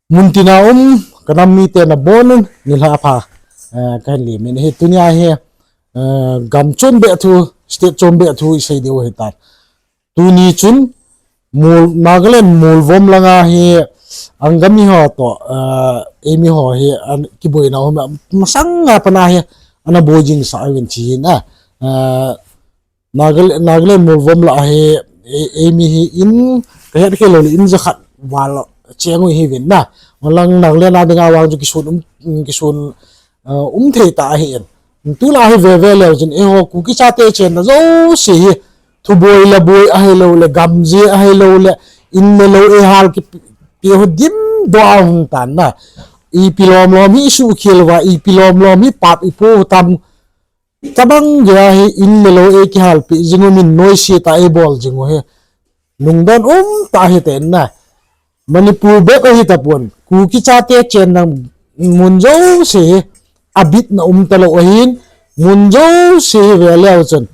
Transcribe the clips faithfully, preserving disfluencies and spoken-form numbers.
Muntina um kanam mite nabonun nilhah pha kahin lemin ahi. Tunia hi gam chom beh thu, state chom beh thu isei diu ahitan. Tuni chun Nagaland molvom langa hi Angami ho toh eimi ho hi kiboina um masanga pana hi ana boi jingsah uvin ti hi na. Nagaland molvom lah hi eimi hi in kahet kei loule in jakhat val cheng u hiuvin na. Alang Nagaland a dinga vang chu kisun um, kisun um thei tah ahin. Tulai hi veve leu chun eiho Kuki chate chenna jouse hi thuboi la boi ahiloule gamje ahiloule in le lou eihal kipe ho dimdoh a hung tan na. Ipi lomlom hi isuhkhel uva, ipi lomlom hi pap ipo u tam. Tabang geiya hi in le lou eikihalpeh jing u, min noise tah eibol jing u hi lungdon umtah hite na. Manipur bep ahitapon, Kuki chate chenna mun jouse hi abitna um talou ahin, mun jouse hi veleu chun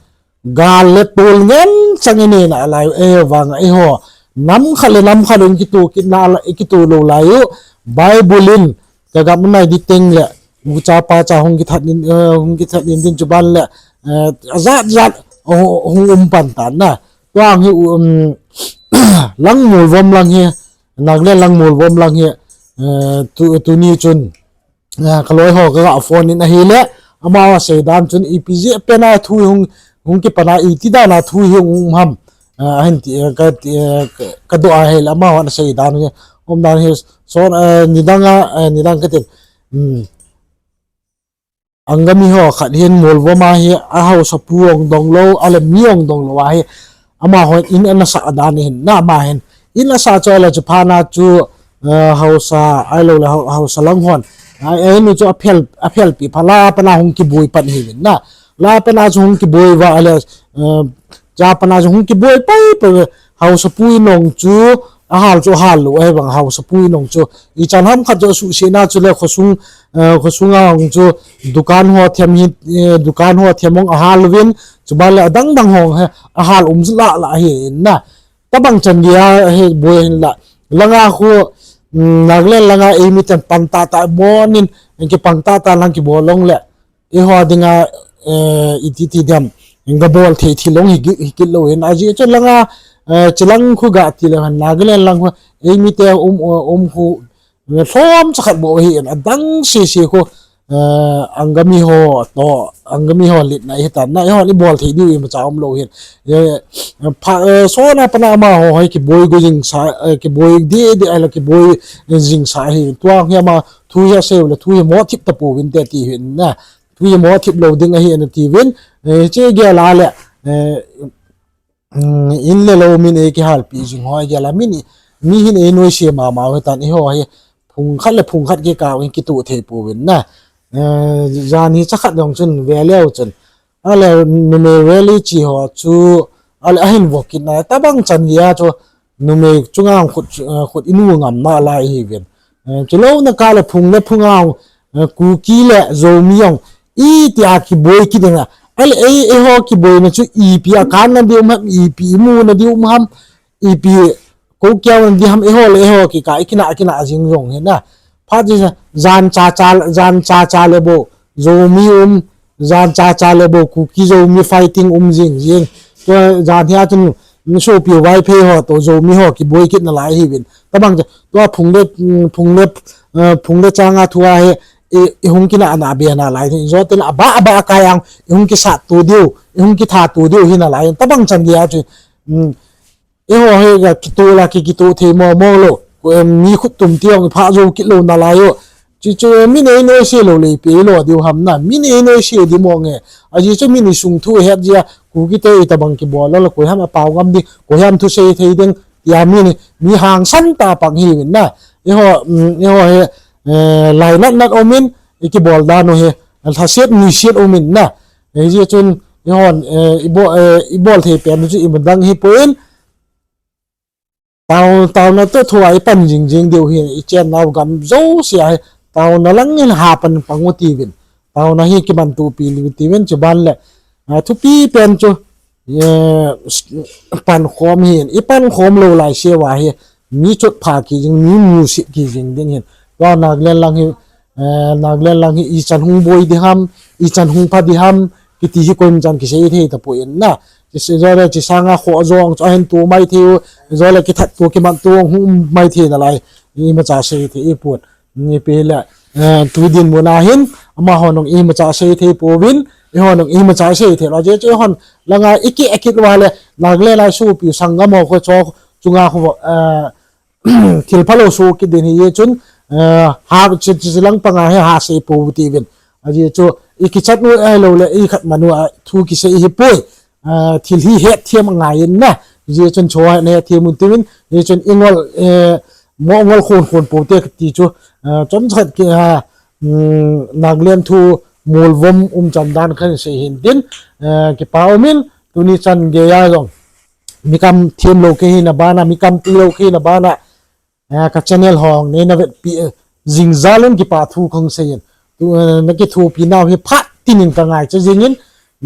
gal le tol ngen chang inei nalai u, eivanga eiho nam khat le nam khat u ikito kit nalai, ikito lou lai u. Bible in kagam nai di tengle ucha pacha hung kithat in, hung kithat in din, chuban le ajat jat hung um pan tan na. Tuang hi lang molvom lang hi, Nagaland lang molvom lang hi, tuni chun kaloi ho kaga phone in ahile, amaho asei dan chun ipi jeh pena thu hung, hung kipana iti dana thu hi hung um ham, ahin ti, kadoh ahile amahon asei dan hi, um dan hi, son, nidanga, nidang katin, Angami ho khat hin molvom a hi ahaosapu ong donglou, ale mi ong donglou ahi, amahon in ana sah dan ahin na, amahin in asah chu ale chu phatna chu haosa ahiloule haosa lang hon, ahin chu aphelpi pha la pana hung kiboi pan hiuvin na. La pana chu hung kiboi uva ale, cha pana chu hung kiboi pai pai, haosapu in ong chu ahal chu ahal lou ahivang, haosapu in ong chu ichan ham khat chu asuhsetna chule khosung, khosunga ong chu dukan ho them hi, dukan ho them ong ahal uvin, chuban le adang dang ho hi ahal um lah lah ahin na. Tabang chan geiya hi boi hinla, langa khu Nagaland langa eimi ten pan tahtah bonin, kipang tahtah lang kibol longle eiho dinga iti ti dem, gabol thei thil ong hikit lou hin, ajeh chu langa chilang khu ga tileu hen Nagaland lang khu eimite um, um khu lhom chakhat bou ahin, adang sese khu Angami ho toh Angami ho letna ahitan na, eihon ibol thei diu imacha umlou hin. Sona pana amaho hi kiboi go jingsa, kiboi deh deh ahile kiboi jingsa ahi. Tuang hi ama thu hi asei ule thu hi mothip tapouvinte ti hin na. Thu hi mothip lou ding ahi ana tiuvin, hiche gel a le in le lou min eikihalpeh jing ho gel a mi hin einoise mama u hitan, eiho hi phung khat le phung khat kikah u hin kitoh thei pouvin na. Jan hi chakhat jong chun veleu chun, ale numei rally chi ho chu ale ahin vo kit na, tabang chan geiya chu numei chunga khut, khut inu ngam nalai hiuvin. Chulou na kah le phung le phunga Kuki le Zomi ong itia kiboi kit dinga, ale ei, eiho kiboina chu ipi akanna diu ham, ipi imuna diu ham, ipi koukiauna di ham, eiho le eiho kikah ikinah, kinah jing jong hi na. Phat jeh jan chacha, jan chacha le bou Zomi um, jan chacha le bou Kuki Zomi fighting um jing jing. Tua jan hia chun sopi Vaiphei ho toh Zomi ho kiboi kit nalai hiuvin. Tabang chu tua phung le, phung le, phung le changa thua hi ihung kinah na be nalai, ijo tile abah abah akai ang ihung kisat to diu, ihung kitha to diu hi nalai, tabang chan geiya chu eiho hi ga kitoh la ki, kitoh thei mo mo lou, mi khut tum ti ong iphah jou kit lou nalai u. Chuchu min einoise loule ipi eilo diu ham na, min einoise di monge. Ajeh chu min isung thu het jeh a Kukite itobang kibol lou le koi ham apao ngam ding, koi ham thusei thei ding tia mi, mi hangsan tah pang hiuvin na. Eiho, eiho hi lainat nat umin, ikibol dan u hi lhaset nuiset umin na. Hijeh chun eihon ibol thei pen u chu imadang hipon, tao, taona toh thua ipan jing jing diu hi, ichennau gam jouse a hi taona lang in hapan pang u tiuvin. Taona hi kimantoh pi u tiuvin, chuban le thupi pen chu pankhom hin, ipankhom lou laiseuva hi mi chotpha kit jing, mi musit kit jing ding ahin. Tua Nagaland lang hi, eh, Nagaland lang hi ichan hung boi ding ham, ichan hung pha ding ham, kiti hi koiman chan kisei thei tapoi na. Chise jole chisanga khoh jong chu ahin tu mai thei u, jole kithat tu kiman tu hung um mai thei nalai. Imacha sei thei ipon. Ipi le, eh, tu dinmun a hin, amaho nung imacha sei thei pouvin, eiho nung imacha sei thei lou. Ajeh chu eihon langa iki akit uva le, Nagaland lai sopi sanggam ho kho chu chunga kho, eh, thil phalou soh kit ding ahi chun, eh, ha chi, chi lang panga hi ha sei pou tiuvin. Ajeh chu ikichat u ahilou le, ikhat man u a thu kisei hipoi. Eh, thil hi hetthem angai in na. Ajeh chun chua na hetthem un tiuvin. Ajeh chun ingol, eh, mo ngol khon khon pou te kati chu. Eh, chomcha khat ki, eh, um, Nagaland thu molvom umchan dan kahin sei hin tin. Eh, kipa umin tuni chan geiya jong. Mi kam themlou kahi na bana, mi kam tilou kahi na bana. Eh, ka channel ho nei na vetpi, eh, jing jal un kipa thu kahin seiyin. Tu, eh, na kithopi nau hi phat tin in ka ngaicha jingin,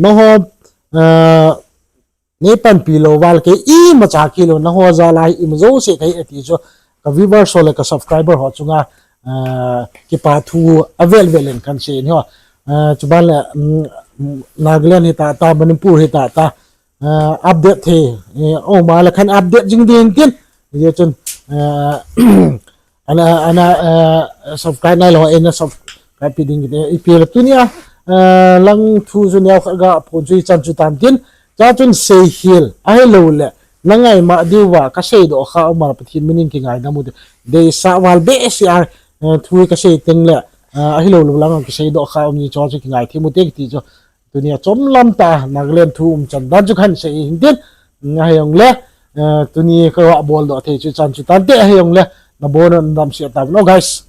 nangho, eh, nei panpi lou val kei imacha kilou, nangho jal a hi ima jouse kahi e ti chu, ka viewers ho le ka subscriber ho chunga, eh, kipa thu avel vel in kahin seiyin ho. Eh, chuban le, mm, mm, Nagaland hi tata, Manipur hi tata, eh, update thei, eh, o ma le kahin update jing ding tin. Ajeh chun, eh, ana, ana, eh, subscribe nailou, ana subscribe pi ding kiti, ipi le tunia, eh, lang thu chu neo khat ga phon chu ichan chu tan tin. Cha chun sei hil, ahilou le, na ngaima diuva, ka seidoh kha um a Pathen min in kingaidam u te. Deisah val behseh a, eh, thu ka sei teng le, eh, ahilou lou lang kiseidoh kha um ni chu chu kingai thei mu te kiti chu. Tunia chomlam tah a Nagaland thu umchan dan chu kahin sei hin tin, ahijongle, eh, tuni ka va boldoh thei chu chan chu tante ahijongle, nabon un damsel tauvin o guys.